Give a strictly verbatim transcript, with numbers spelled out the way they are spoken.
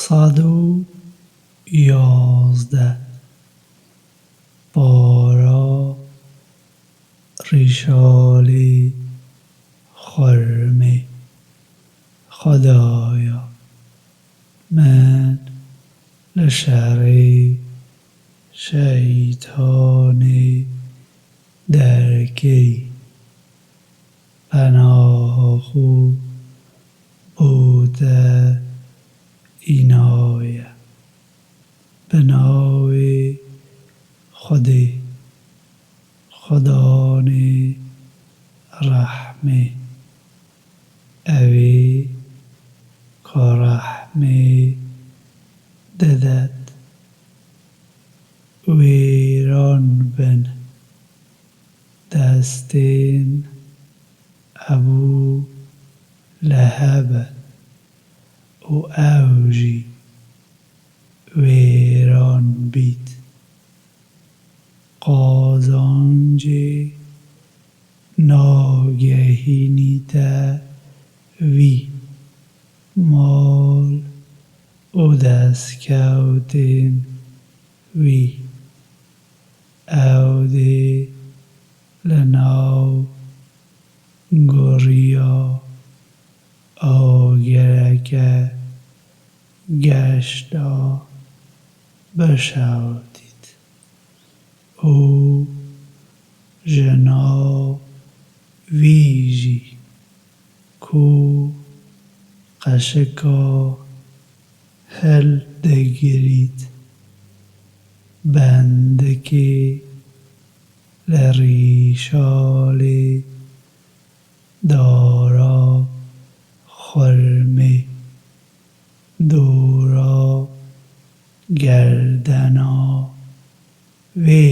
Sed û yazdeh. Para rîşalê xurmê. Xwedaya min li şerê şeytanê derkey. Penaha xwe bo te înaye. Bi navê Xwedê, Xudanê rehmê. Ewê ka rehmê didet. Wêran bin destên Ebû Leheb û ew jî wêran bît. Qazancê nagehînî te wî, mal û destkewtên wî. Ew dê li nav goriya agireke geşta bişewitît û jina wî jî ku qeşika hildigirît, bendikê li rîşalê dara xurmê dora gerdena wê